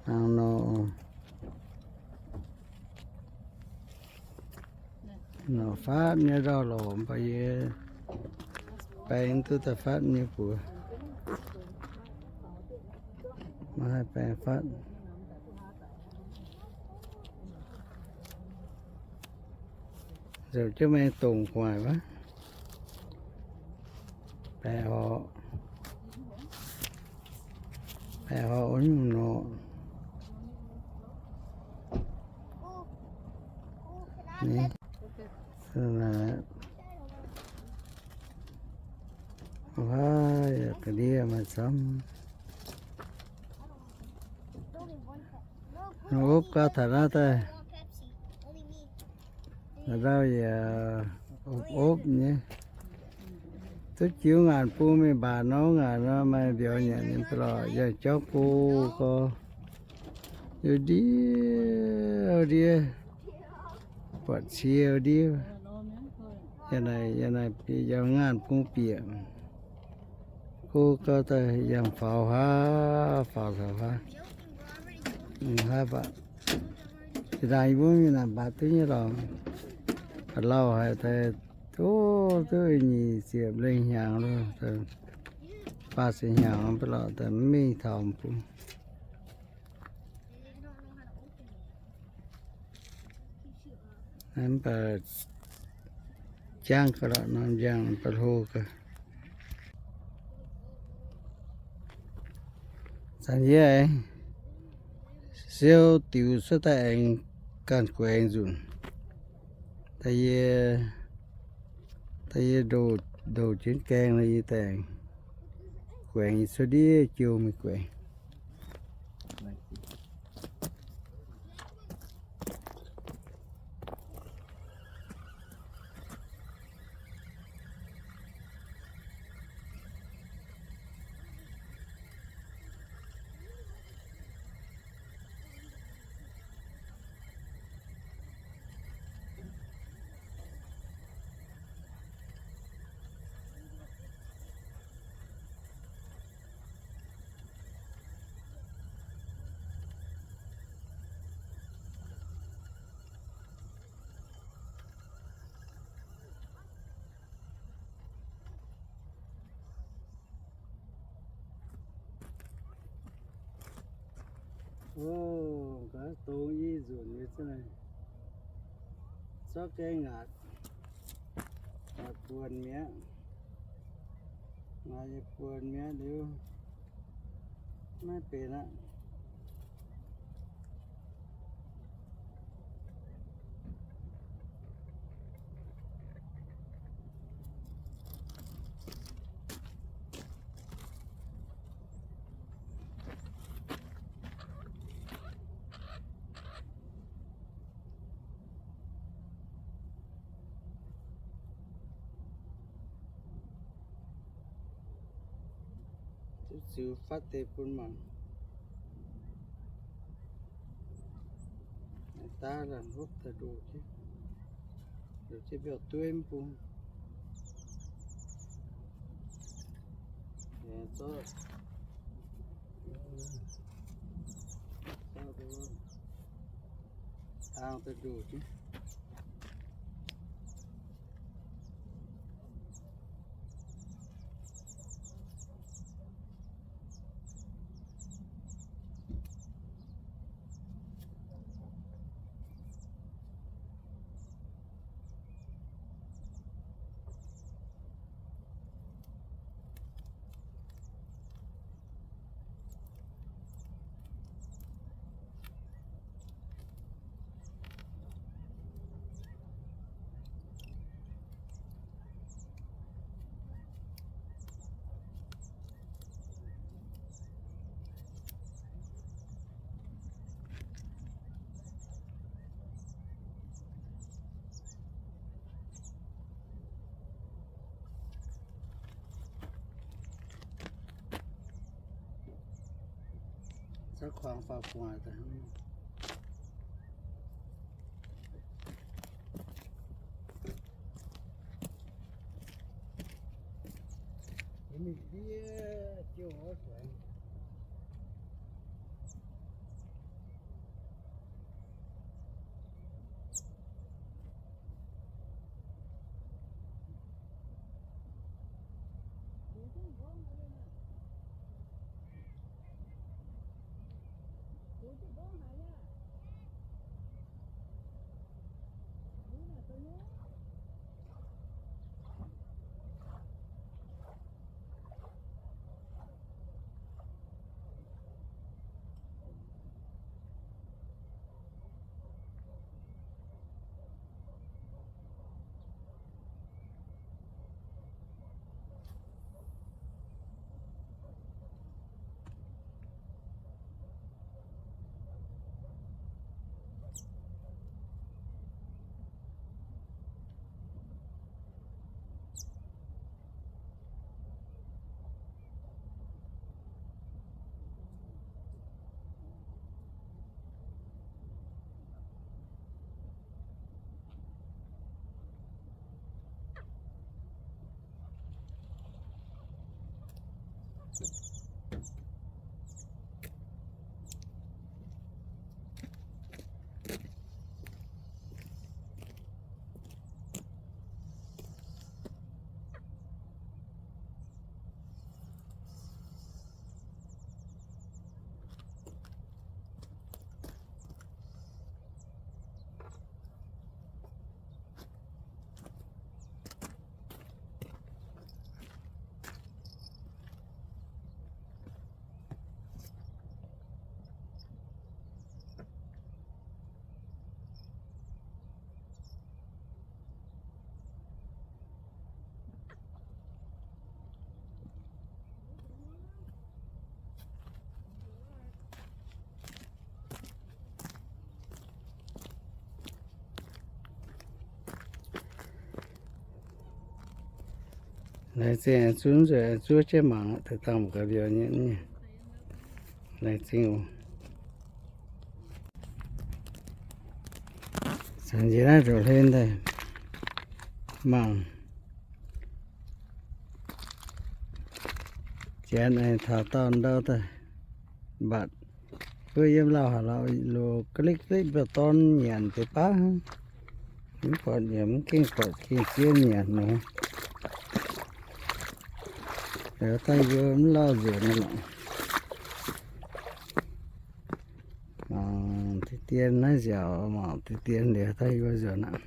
Hnangv nor, nor fatv nyei ndau lorqc, mv baac yie baeng duqv daaih fatv nyei buoz. Maiv haih baeng fatv. Zoux jienv mengh dongc gu'nguaaic wuov. Baeqc horc, baeqc horc wuov nyungc nor. Ni, wuov yaac ga'ndiev maaih camv. Opv gau taux naaiv daaih. Ndau yaac opv-opv nyei. Duqv jiu ngaanc bung mingh mbaatc nor, ngaanc nor maaih mbiauz nyanc nyei lorqc, yangh jauv go gau. Youh ndiev ndiev, buatc cie ndiev. Yaac naaic, yaac naaic bieqc yaac ngaanc bung bieqc. Go gau daaih yangh faaux haav, faaux taux haav. Haav baac zinh ndaangc yie mbuo mingh naaic mbaatc duqv nyei lorqc. Baac lauh haic daaih, duqv, duqv nyic ziepc lengh hnyangx lo, faah ziepc hnyangx mv baac lorqc daaih mv mingh taux bung. Mv baac jangv gau lorqc, norm njang mv baac hlo gau. Zanc yie aengx siou diux cuotv daaih aengx ganh guaengx nzunc. Daaih yie, daaih yie ndoh, ndoh jienv gaeng nor yie daaih aengx guaengx, yie cuotv ndiev jiou mingh guaengx. O, gaax dongh i nzunc nyei za'naaiv. Zorqv gaeng ngaatc, ngaatc buonc mi'aqv. Ngaatc nyei buonc mi'aqv liuz, maiv benx aqv. Ziux fatv deix bun mangc. Daav laanh hopv daaih ndoh jienv, ndoh jienv mbiauz-dueiv mv bung. Zorqv, zorqv ang daaih ndoh jienv. Za'kuangx faaux gu'nguaaic daaih. Mingh fiev jiouv wuov zuangx. Laengz zingh zuov nzueic, zuov jienv mangc, deix dangh mbuo ga'mbiauz nyei. Laengz zingh oc. Zanc njiec naaiv ndoqc hlen daaih mangc. Janx aengx taux dauh ndau daaih mbatc. Wuov yiem lauh haaix lauh loz ga'lekv ga'lekv mbiauz dorn nyanc deix baav. Mv buatc yaac mv gengh buatc gengh ziev nyanc nor. Daaih yie mv lauh nzuonx nor lorqc. Mangc deix dien naaiv nziaauc, mangc deix dien liuz daaih yie nzuonx aqv.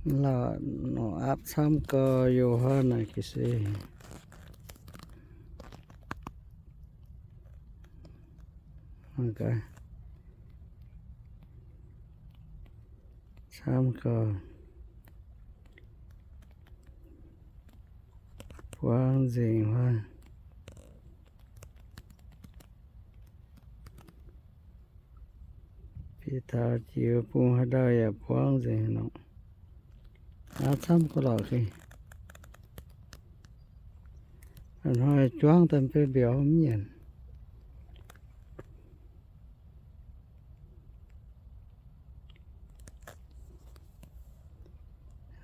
Mv lauh nor aapv camv gau, youh huaav naaic ga'sie. Camv gau. Buangv nzengc huaav. Bieqc taux jiex bung haaix ndau yaac buangv nzengc nor. Aav camv gau lorqc gengh. Hnoi juangv daaih beiv mbiauz mv nyanc.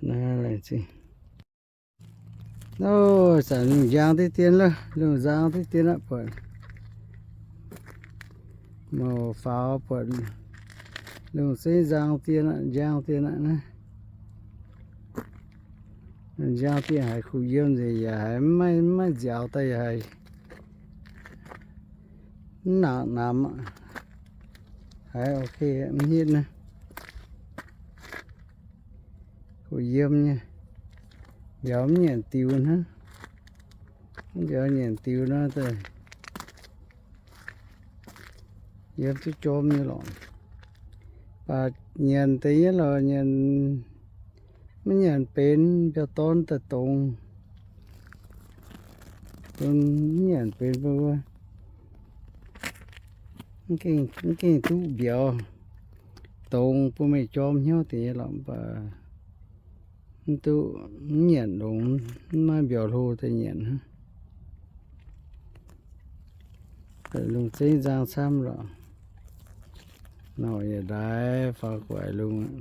Naaiv laengz zingh. Ov, zanc lungh njang diqv dien loh, lungh nzang diqc dien aqv buatc. Mouc faaux buatc lungh zeiv nzang dien aqv, njang dien aqv naaiv. Njang dien haiz kuh yiem nzengc yaac haiz maiv, maiv nziaaux daaih yaac haiz mv nangc namx aqv. Haiz ok mv hitv naaiv. Kuh yiem nyei. Mbiauz mv nyanc diux hnangv. Mv mbiauz nyanc diux nor daaih yiem duqv jorm nyei lorqc. Baac nyanc deix nyei lorqc, nyanc, mv nyanc benx mbiauz dorn daaih dongz. Mv nyanc benx mbuo wuov, mv gengh duqv mbiauz dongz bun meih jorm hnyouv deix nyei lorqc. Mv baac mv duqv, mv nyanc longx, mv maaih mbiauz hlo daaih nyanc hnangv. Lungh zeiv nzang camv lorqc. Norqc yaac ndaix faaux guaix lungh aqv.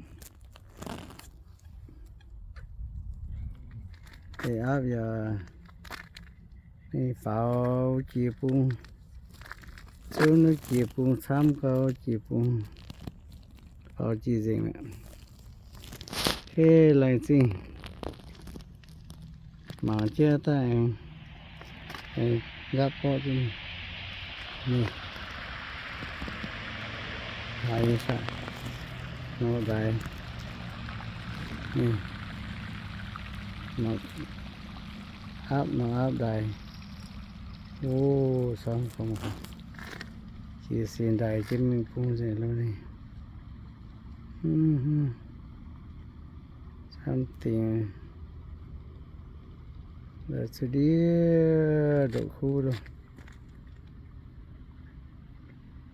Deix aapv yaac mingh faaux jiex bung, zunv wuov jiex bung camv gau, jiex bung faaux jiex nzengc mi'aqv. Laengz zingh mangc jienv daaih, nqaapv borqv jienv. Haaix nyei saah? Norqc ndaix. Aapv norqc aapv ndaix. O, camv gong, jiex sin ndaix jienv mingh bung nzengc lo ni. Camv dingc. La'zuqc ndiev ndoqc kuv loh.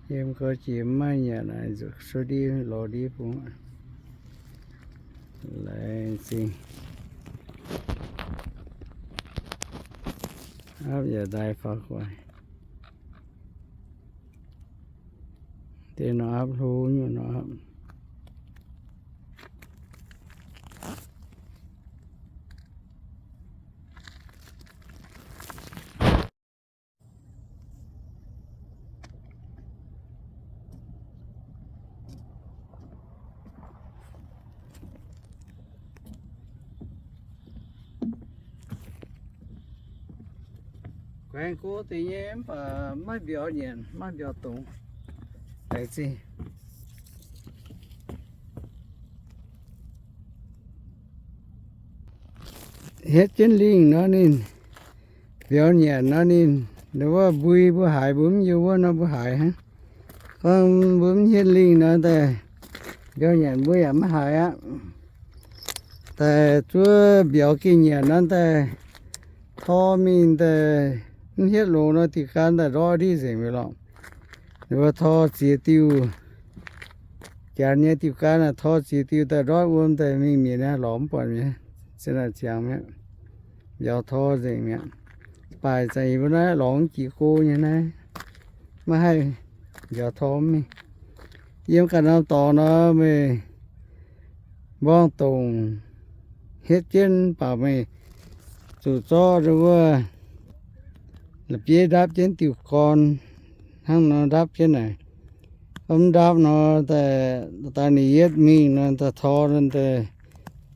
Yiem gau jiex mv maaih nyanc aqv, zuqc suov ndiev lorz ndiev bung aqv. Laengz zingh. Aapv yaac ndaix faaux guaix. Deix norqc aapv hlo nyei norqc aapv. Aengx go deix nyei mv baac maiv mbiauz nyanc, maiv mbiauz dongz. Laengz zingh. Hietv jienv lingh nor ninh mbiauz nyanc nor ninh, wuov mbui mbuo haiz mbuo mv yiem wuov nor mbuo haiz hnangv. Gorngv mbuo mv hietv lingh nor daaih mbiauz nyanc mbuo yaac mv haiz aqv. Daaih zuov mbiauz gengh nyanc nor daaih tor mingh daaih mv hietv longx nor diuh gaanv daaih ndortv ndiev nzengc mi'aqv lorqc. Ninh mbuo tor ziex diuh, janx nyei diuh gaanv tor ziex diuh daaih ndortv wuom daaih mingh mi'aqv, lorz mv buatc mi'aqv. Se naaic ziangx mi'aqv. Mbiauz tor nzengc mi'aqv. Baaic zanc yie mbuo naaiv lorz mv jiex go nyei naaiv, maiv haih mbiauz tor mv mingh. Yiem ganh norm dorngx nor meih mborngz dongc hietv jienv baac meih zuqc zorqv wuov la'bieiv ndapv jienv diuh gorn hnangv nor ndapv jienv naaic. Mv ndapv nor, daaih ninh yietv mingh nor, daaih tor nor, daaih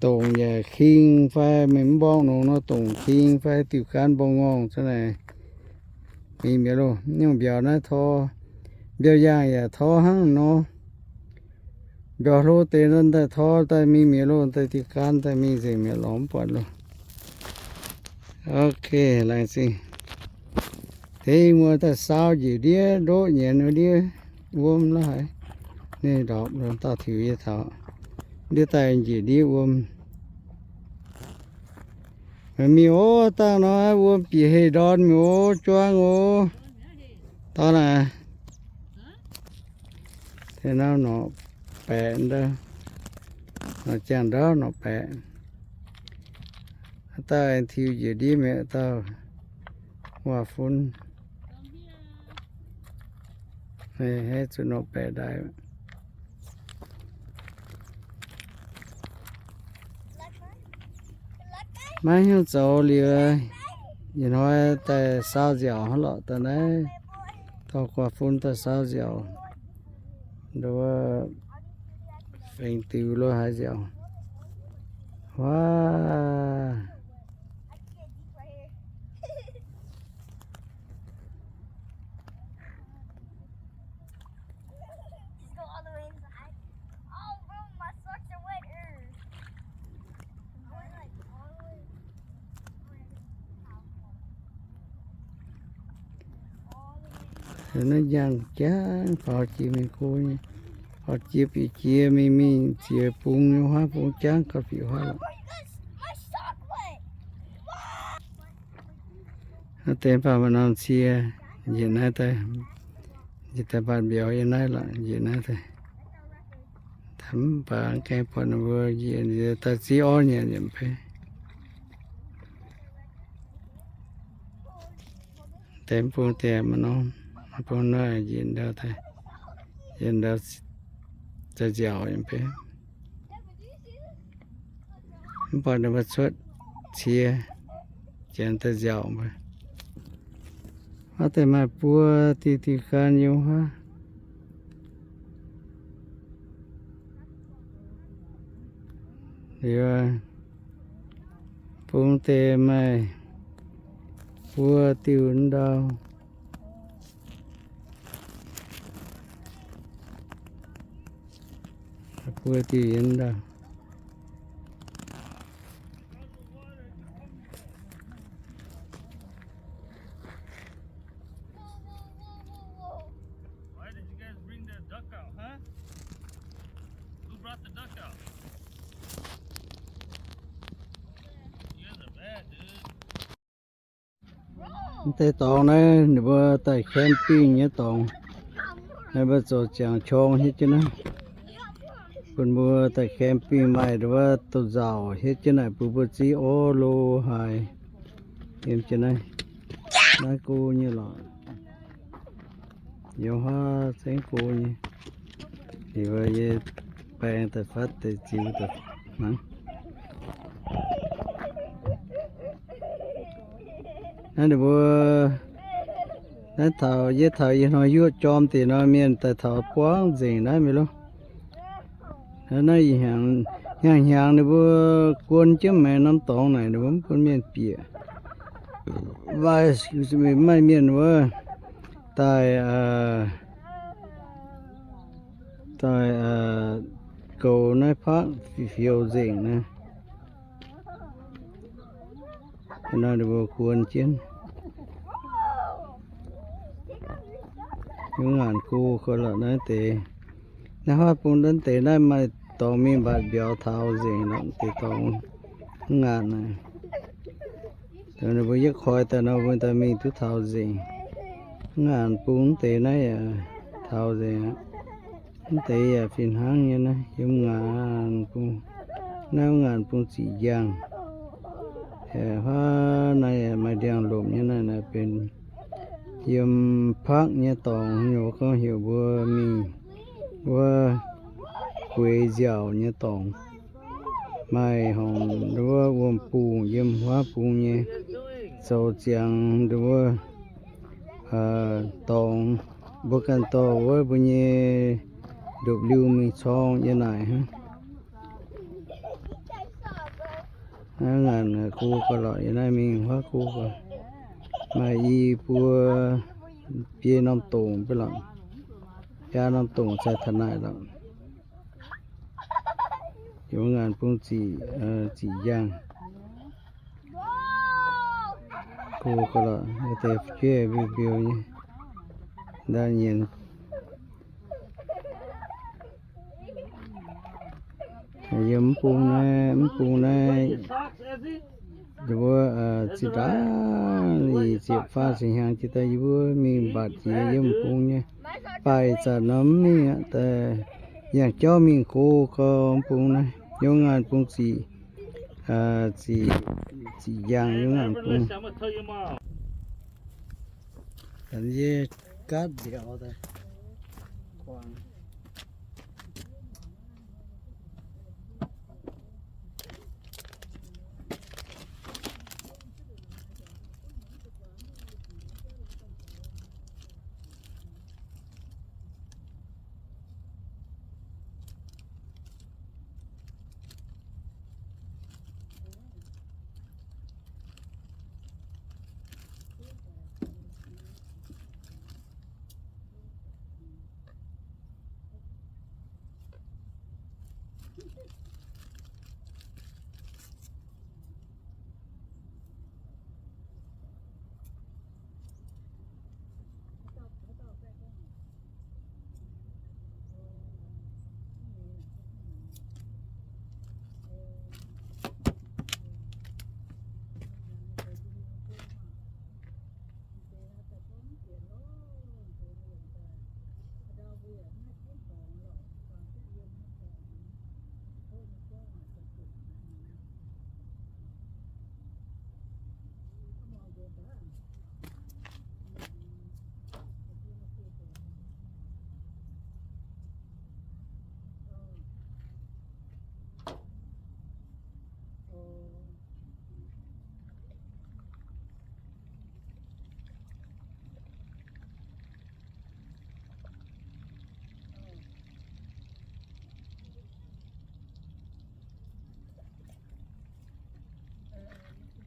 dongc yaac king fai meih mv mborngz nongx nor dongc king fai diuh gaanv mborngz ngorngh cuotv naaic. Mingh mi'aqv loh. Nyungc mbiauz naaiv tor, mbiauz yaangh yaac tor hnangv nor. Mbiauz hlo deix nor daaih tor daaih mingh mi'aqv loh, daaih diuh gaanv daaih mingh nzengc mi'aqv, lorz mv buatc loh. Ok, laengz zingh. Deix muoz daaih saau njiec ndiev ndoqv nyienx ndiev wuom lorqc haic. Ninh ndorpc dauh tiux yie taux ndiev daaih njiec ndiev wuom. Mingh ov, dangh nor wuom bieqc heh ndorn mingh ov, juangv ov. Dorn aac, te nor norqc baeqc ndau, norqc jangx ndau norqc baeqc. Haaix dauh aengx tiux njiec ndiev mi'aqv, dauh waac-fun. Hei, zuqc norqc baeqc ndaaih. Maiv hiuv zoux liuz, ih hnoi daaih saau nziaauc hnangv lorqc, daaih naaiv dorh guaax fun daaih saau nziaauc. Nduov fengx diux lo haaix nziaauc. Waac. Naaiv njang jangv faaux jiex mingh go nyei, faaux jiex bieqc jiex mingh mingh ziex bung nyei huaav, bung jangv gauh bieqc huaav lorqc. Naaiv deix mv baac maaih norm cie njiec naaiv daaih, njiec daaih mbatc mbiauz yiem naaiv lorqc, njiec naaiv daaih. Mv baac gaengh buatc ninh mbuo njiec daaih ziv orv nyanc yaac mv bei. Deix mv bung deix maaih norm, mv bung naaiv njiec ndau daaih, njiec ndau daaih nziaauc yaac mv bei. Mv baac ninh mbuo cuotv cie janx daaih nziaauc mbuo. Huaav deix maaih buo diuh diuh gan yiem huaav. Liuz, bung deix maaih buo diuh ndau. Buo diuh yiem ndau. Why did you guys bring the duck out, huh? Who brought the duck out? You guys are bad, dude. Mv deix dorngx naaiv ninh mbuo daaih camping nyei dorngx. Naaiv mbuo zoux ziangx qong hietv jienv naaiv, bun mbuo daaih camping maaih nduov douz-nzauc hietv jienv naaic bun mbuo ziv orv lo haaix. Yiem jienv naaiv, naaiv go nyei lorqc. Yiem huaav zengv go nyei. Liuz yie baeng daaih fatv deix ziux daaih hnangv. Naaiv ninh mbuo, naaiv taux yie taux ih hnoi yuoqv jorm deix nor, mienh daaih taux buangv nzengc naaiv mi'aqv loh. Naaiv ih hnyangx, hnyangx-hnyangx ninh mbuo guon jienv maengx norm dorngx naaic, ninh mbuo mv bun mienh bieqc. Maaih, maaih mienh wuov daaih, daaih goux naaiv park fioux nzengc naaiv. Naaiv ninh mbuo guon jienv. Yiem ngaanc go gau lorqc naaiv deix. Naaiv huaav bung naaiv deix naaiv maaih dorngx mingh mbatc mbiauz taux nzengc lorqc deix dorngx. Mv ngaanc naaic. Ninh mbuo yietv koi daaih nor mbuo daaih mingh duqv taux nzengc. Mv ngaanc bung deix naaiv yaac taux nzengc aqv. Mv deix yaac fih hnangv nyei naaiv yiem ngaanc bung. Naaiv mv ngaanc bung ziqc njang. Huaav naaiv maaih ndiangx-lomc nyei naaiv, naaiv benx yiem park nyei dorngx, gorngv heuc mbuo mingh wuov gueix nziaauc nyei dorngx. Maaih horngc wuov wuom-bungh yiem huaav bung nyei zoux ziangx wuov dorngx. Mbuo ganh dorh wuov mbuo nyei ndopv-liuh mingh corng yiem naaic hnangv. Naaiv ngaanc go gau lorqc, yiem naaiv mingh huaav go gau. Maaih i buo biei norm dongc beiv lorqc. Biaa norm dongc zaih taux naaic lorqc. Yiem ngaanc bung ziqc, ziqc njang. Go gau lorqc, deix fu'jueiv mbiu mbiu nyei, ndau nyienz. Yiem mv bung naaiv, mv bung naaiv, wuov zinh ndaangc i ziepc faah ziepc hnyangx jiex daaih yie mbuo mingh mbatc jiex yiem mv bung nyei baaih zanc nor mv mingh aqv. Yangh jauv mingh go gau mv bung naaiv, yiem ngaanc bung ziqc, ziqc, ziqc njang yiem ngaanc bung. Yie gaatv mbiauz daaih.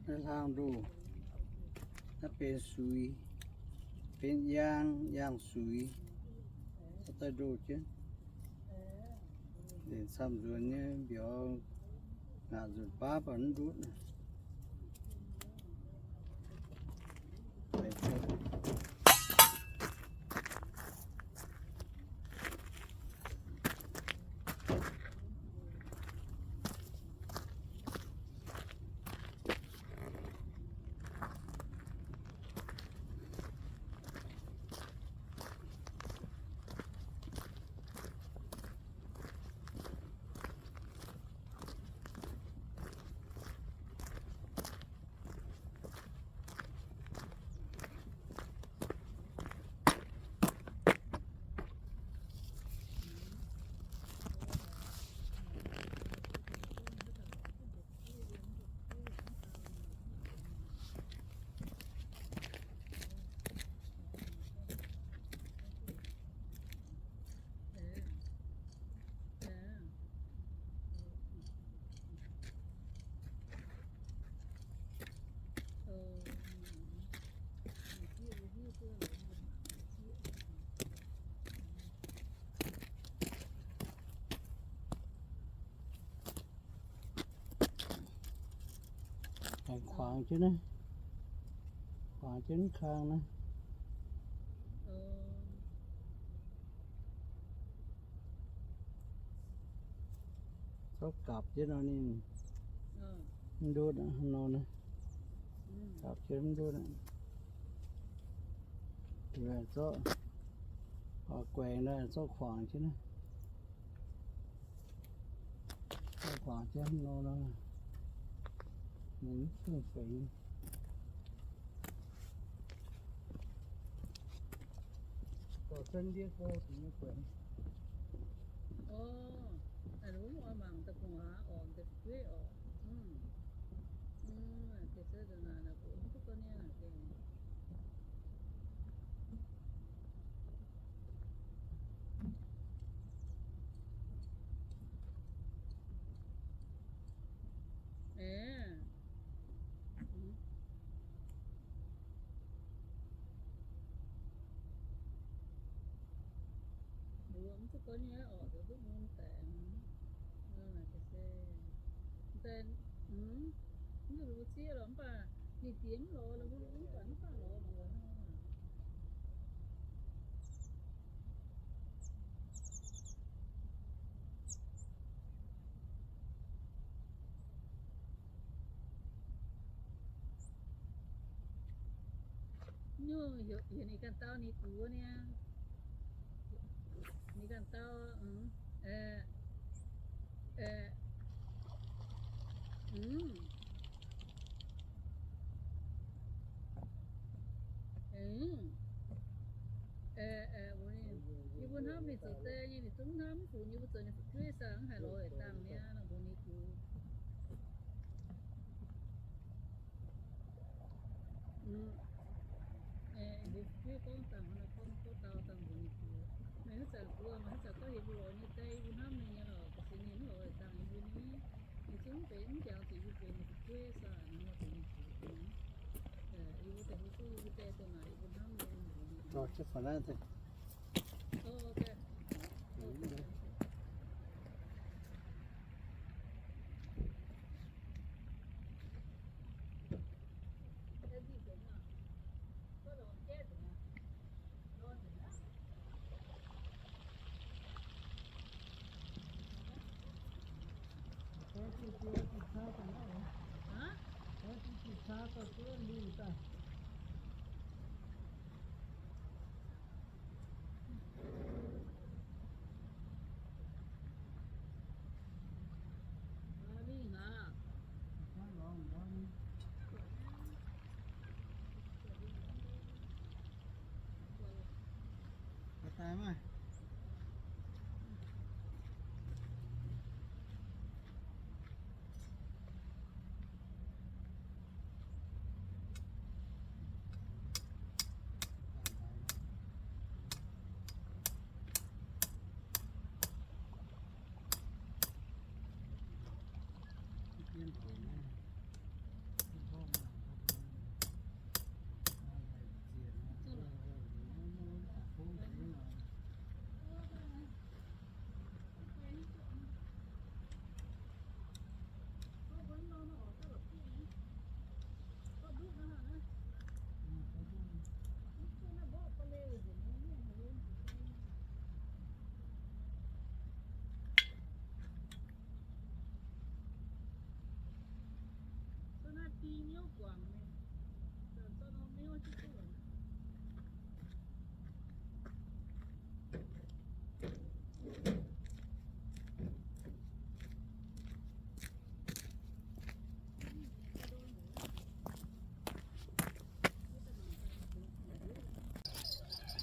Naaiv hlang ndoh, naaiv benx suix, benx yaang, yaang suix, daaih ndoh jienv. Ndenc camv nzuonx nyei mbiauz, ngaatc nzunc baav baac mv ndutv. Kuangx jienv naaiv, kuangx jienv kang naaiv. Zorqv gapc jienv nor ninh mv ndutv aqv, nor naaiv. Gapc jienv mv ndutv aqv. Zorqv, guaix naaiv zorqv kuangx jienv naaiv. Kuangx jienv nor, ninh mv fungx feix. Dorh zunv ndiev go, guaix. Mbuo mv duqv gorngv nyei oc, duqv mun daic. Daaih, mv, mv zuqc mbuo zieqv lorqc, mv baac ninh diex mv lorz, mbuo mv baac mv baac lorz mbuo. Nyungc heuc ninh ganh dau ninh gux niaa. Ninh ganh dau, yie mbuo hnamv ninh zoux deix nyei, ninh zungv hnamv mv funx, yie mbuo zoux ninh fu'jueiv saah, mv haiz lorz dangh niaa, nor mbuox ninh gux. Mbuo fu'jueiv gorngv dangh, gorngv dau dangh mbuox ninh gux. Meih hnangv zanc gux, meih hnangv zanc gorngv heuc mbuo lorz nyei deix, yie mbuo hnamv ninh nyei lorqc, ga'sie ninh mv lorz dangh yie mbuo ni. Ninh zungv benx mv jangx zuqc yie mbuo benx ninh fu'jueiv saah, nor mbuox ninh gux. Yie mbuo deix mbuo zungv yie mbuo deix dongh naaic, yie mbuo hnamv ninh.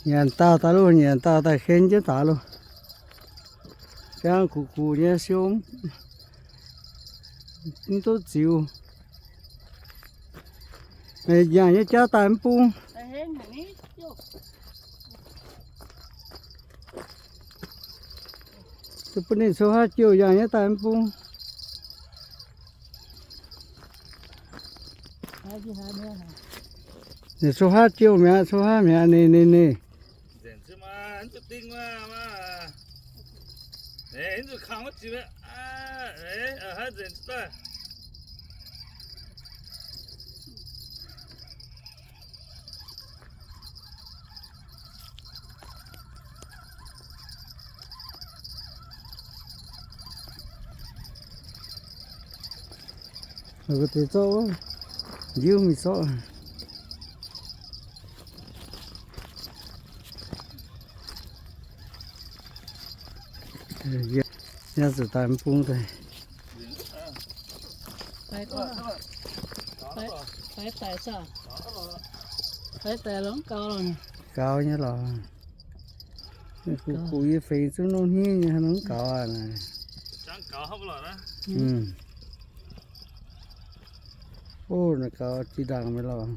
Nyanc daauh daaih loh, nyanc daauh daaih hen jienv daaih loh. Jangv guqc guqc nyei siou mv duqv ziux. Meih yangh nyei jauv daaih mv bung. Bun ninh cou haav jouh yangh nyei daaih mv bung. Ninh cou haav jouh mi'aqv, cou haav mi'aqv, ninh, ninh, ninh. Mbuo deix zorqv wuov, njiuv mingh zorqv. Yie zuqc daaih mv bung daaih. Gaux nyei lorqc. Kuh kuh yie fingx zungv nongv hniev nyei, haaix nor mv gaux aqv naaic. Ov, naaiv gaux jiex ndaangc mi'aqv lorqc.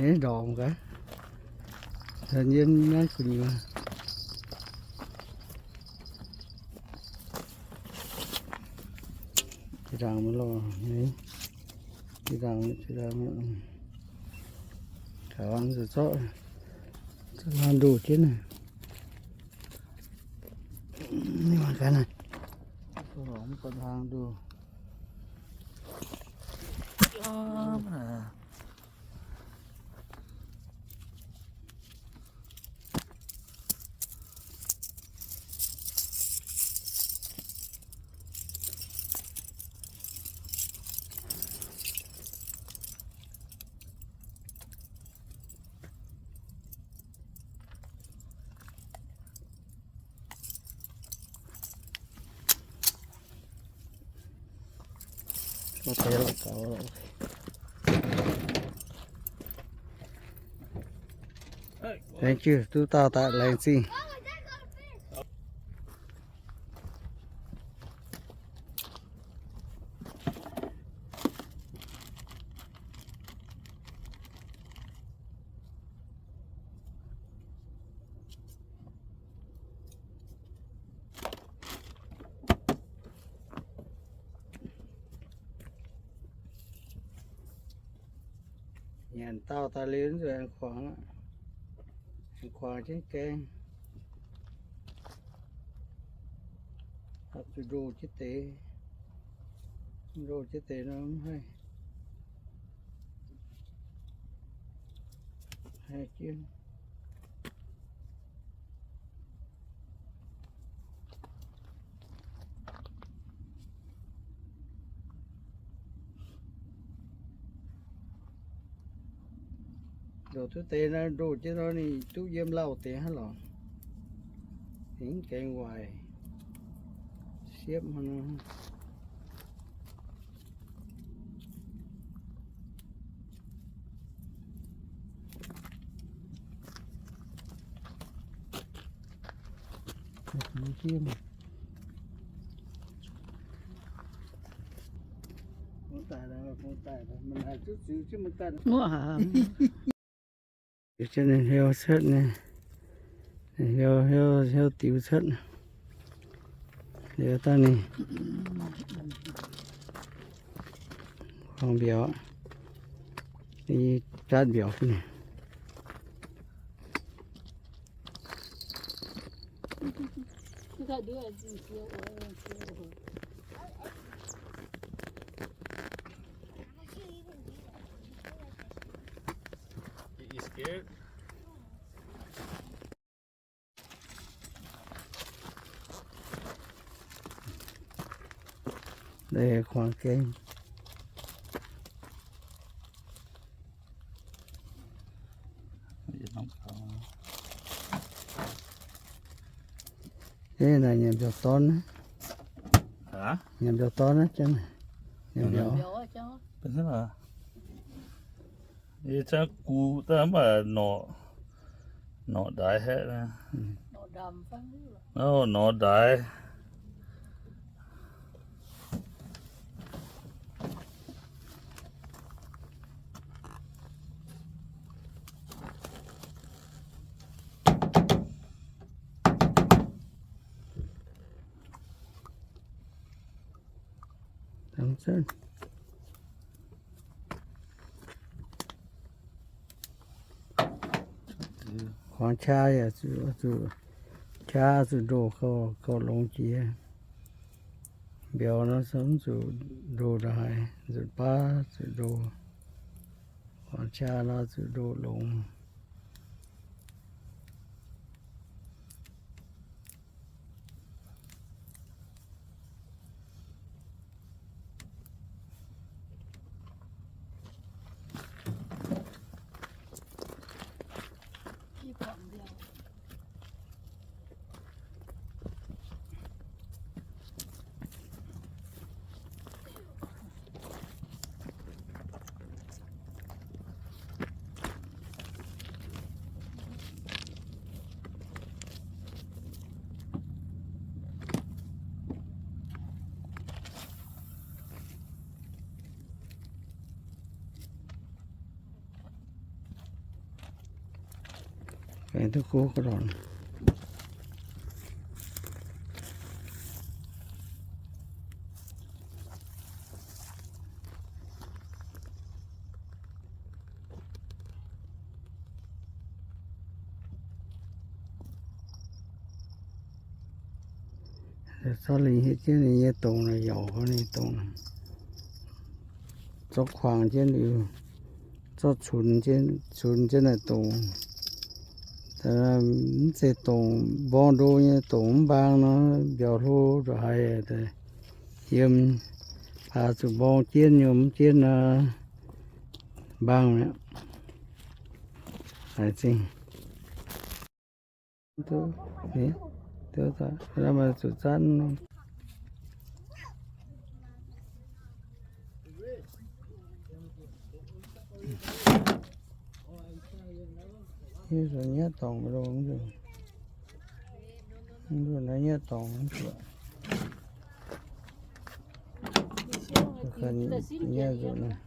Eix ndorpc gaax. Yiem naaiv gu'nyuoz. Jiex ndaangc mi'aqv lorqc. Jiex ndaangc, jiex ndaangc. Gaux, zorqv, zorqv hlang ndoh jienv naaic. Mv baac gaax naaic. Thank you, duqv dauh daaih laengz zingh. Nyanc dauh daaih liuz nzueic aengx kuangx, aengx kuangx jienv gaeng. Zuqc ndoh jienv deix, ndoh jienv deix nor mv haih, haih jienv. Ndoh duqv deix nor, ndoh jienv nor ninh duqv yiem lauh deix hnangv lorqc. Ninh mv gaengh waaic, siepv hnangv nor. Ninh heuc cuotv, ninh heuc, heuc, heuc diux cuotv. Liuz daaih ninh kuangx mbiauz, jatv mbiauz bun ninh. Deix kuangx gaeng. Naaiv nyanc mbiauz-dorn, nyanc mbiauz-dorn, nyanc mbiauz. Yie zungv gu daaih mv baac norqc, norqc ndaix haeqv. Norqc ndaix. Kuangx qaqv yaac zuqc, zuqc qaqv zuqc ndoh gauh, gauh longx jiex. Mbiauz nor se mv zuqc ndoh ndongc haaix, nzunc baav zuqc ndoh. Kuangx qaqv nor zuqc ndoh longx. Aengx duqv gouv ga'lorqc. Zorqv lingc hietv jienv ninh nyei dongc naaic, yaac ninh dongc, zorqv kuangx jienv liuz, zorqv cunx jienv, cunx jienv naaic dongc. Mv zeiz dongc mborng ndo nyei, dongc mv mbaang nor, mbiauz hlo ndongc haaix, yiem, aa, zuqc mborng jienv nyei, mv jienv nor, mbaang mi'aqv. Haiz zingh. Duqv, duqv, maaih zuqc zanv nor. Yie zuqc nyietv dorngc longx nzunc. Nzunc naaiv nyietv dorngc nzunc. Nyietv nzunc naaiv.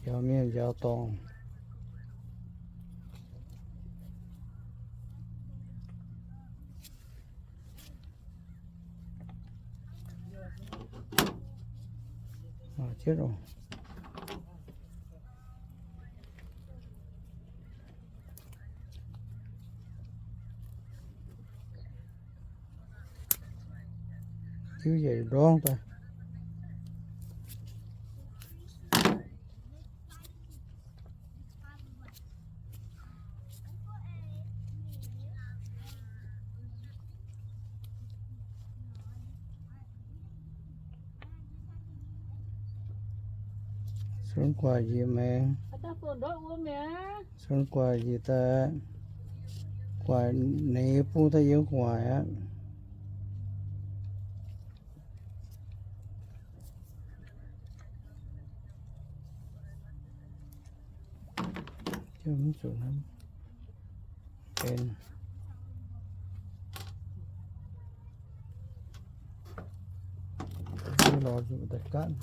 Njaaux mienh njaaux dorngc. Mangc jienv oc. Diuv njiec ndorngv daaih. Cunx gu'nguaaic njiec maengx. Cunx gu'nguaaic njiec daaih, gu'nguaaic ninh bung daaih yiem gu'nguaaic aqv. Mv zuqc hnamv benx. Lorz nzuqc daaih gaatv.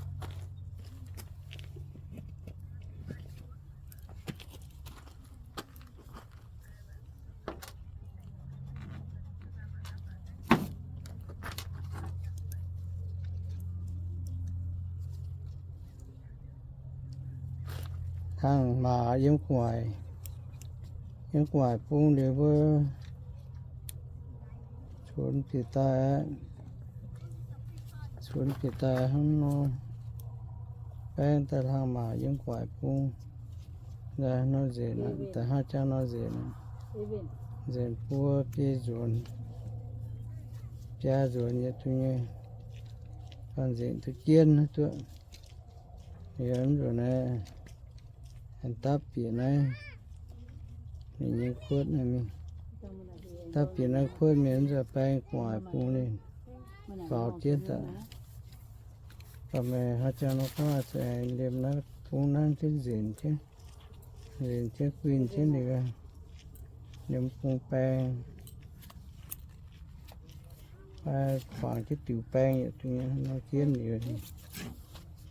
Hnangv maac yiem gu'nguaaic, yiem gu'nguaaic bung liuz mbuo cunx bieqc daaih aqv. Cunx bieqc daaih hnangv nor, baeng daaih hlang maac yiem gu'nguaaic bung. Nzengc aqv, da'hnangv jangv nor nzengc aqv. Nzengc buo biei nzuonx, biaa nzuonx yietc duqv nyei. Baac nzengc duqv jienv duqv. Liuz mv zuqc naaiv, dapv bieqc naaiv, ninh nyei kuotv naaiv mingh. Dapv bieqc naaiv kuotv mingh, mv zuqc baeng gu'nguaaic bung ninh faaux jienv daaih. Baac meih haaix jangx nor gorngv zuqc aengx liemh naaiv bung naaiv jienv nzenc jienv, nzenc jienv guinh jienv liuz, liemh bung baeng, kuangx jienv diuc baeng yietc duqv nyei nor jienv liuz,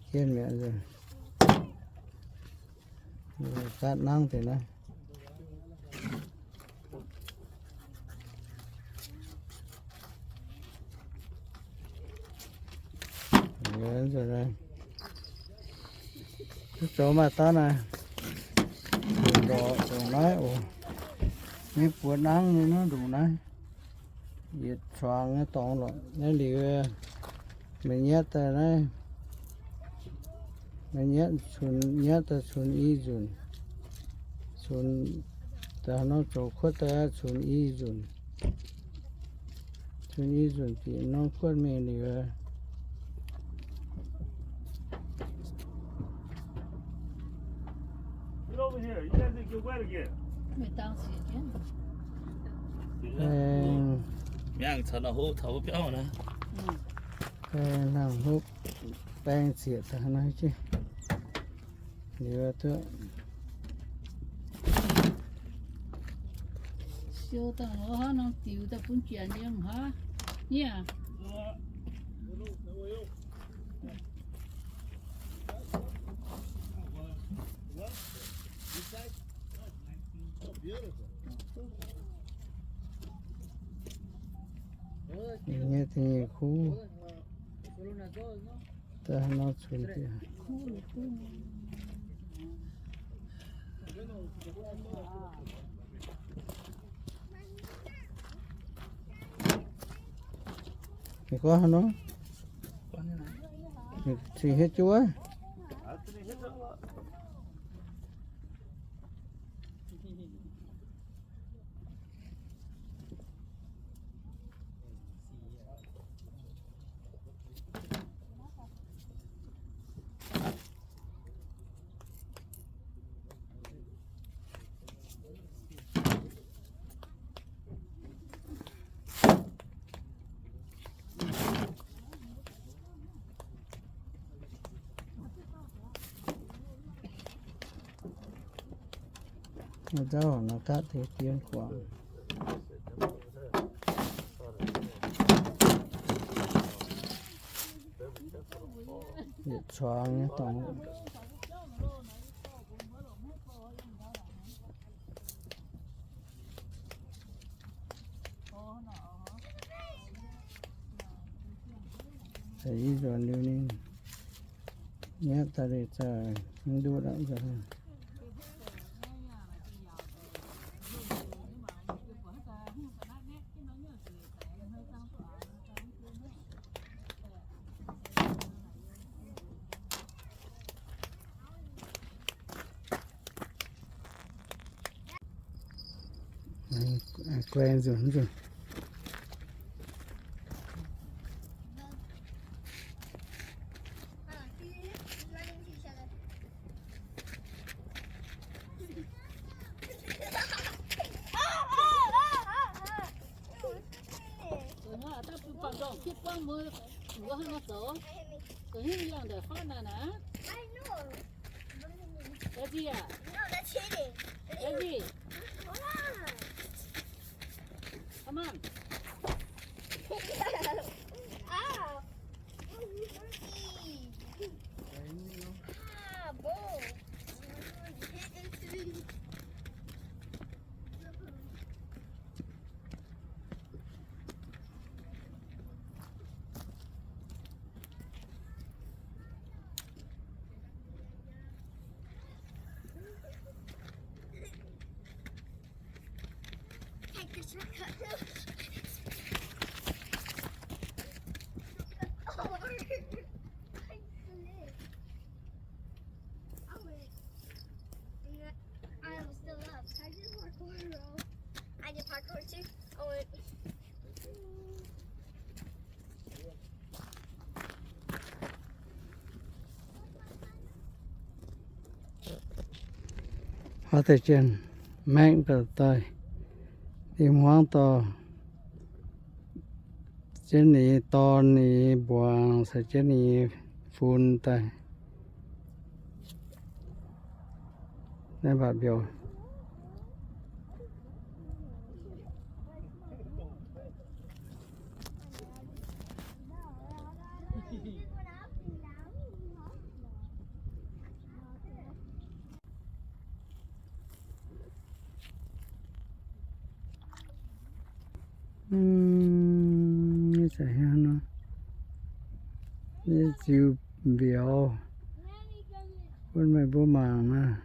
jienv mi'aqv. Gaatv nangv deix naaiv. Duqv zoux maaih daav naaiv, ndongc naaiv oc. Maiv buoz nangv nyei naaiv ndongc naaiv. Yietc cuangx nyei dorngx lorqc. Naaiv liuz, meih nyietv daaih naaiv, meih nyietv cunx, nyietv daaih cunx i nzunc, cunx daaih norm zoux kuotv daaih cunx i nzunc, cunx i nzunc bieqc norm kuotv mingh liuz. Baeng, baeng hnangv hopv, baeng zieqc daaih naaiv jienv. Liuz duqv siou daaih lorz norm diuc daaih bun janx yiem haav. Nyieh. Nyei da'nyeic kuv, daaih haaix nor cunx dieh. Ninh gorngv haaix nor? Cingx hietv jienv wuov. Nzauh nor gapv deix dien guangc. Yietc cuangx nyei dorngx. Deix i nzuonx liuz ninh nyaatv daaih liuz za'gengh mv ndutv aqv. Guai nzunc nzunc. Ezzy ah? No, that's hitting. Ezzy. Come on. Ow. Ah, bro. Take the shortcut. Oh, I flipped. I went. I was still up. I did parkour, bro. I did parkour too. I went. Huaav deix jienv maengv daaih, daaih, dinh hmuangv dorh jienv ninh dorn, ninh mbuangz, caux jienv ninh fun daaih. Naaiv mbatc mbiouh. Mv, nyei za'hmien nor, nyei ziux mbiauz, bun meih mbuo mangc naaiv.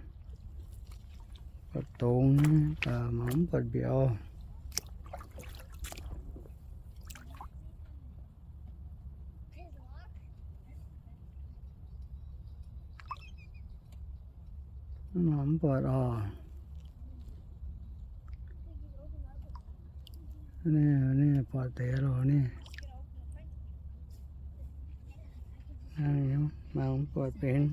Buatc dongz, mangc mv buatc mbiauz. Mangc mv buatc oc. Ninh, ninh buatc deix loh ninh. Mangc mv buatc benx.